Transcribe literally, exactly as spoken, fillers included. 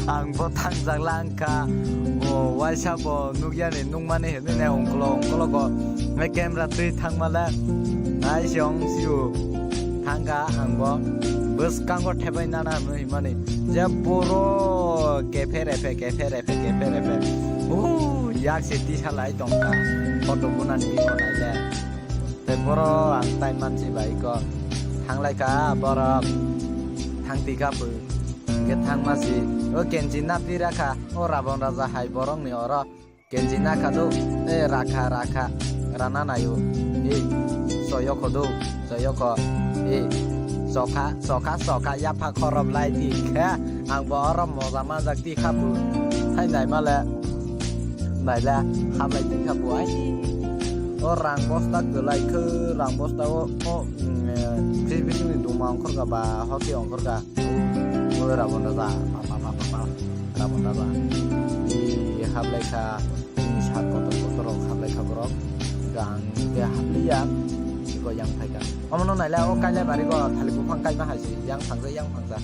Ang bo thangjak lang kha. O waisa bo nukya ni nukmani hinwi nai ungkolo ungkolo go. Nai camera twi thangma le. Nai se ong siu. Thangkha ang bo. Bwskango thebai nana hinwi himani. Je boro kephe rephe kephe rephe kephe rephe. O yak se tisa lai tongkha. Photo bunani iko nai le. Tei boro ang tai mansi bai iko. Thanglai kha borok. Thang twi kha phu. Hingke thangma si, o kenji napri rakha, o Rabon Raja hai borok ni oro kenji nakha do, e rakha, rakha, rana nayo, e soyokho do, soyokho, e sokha, sokha, sokha, yapha khorop lai di khe, ang bo oro moja manjak ti kha bu, hai nai male, nai le, hamlai ti kha bu ai, o rang bosta kwlai khe, rang bosta o, o, mm, eh, fridge bisingni duma ongkhor kha ba, hoki ongkhor kha. Oi Rabon Raja, pa, pa, pa, pa, pa, Rabon Raja. I hablai kha, i sat kotor kotor rok hablai kha borok. Gang te habliya, iko yang phai kha. Omo no naila o kailai bari go thalik buphang kaima hai se, yang phangsa, yang phangsa.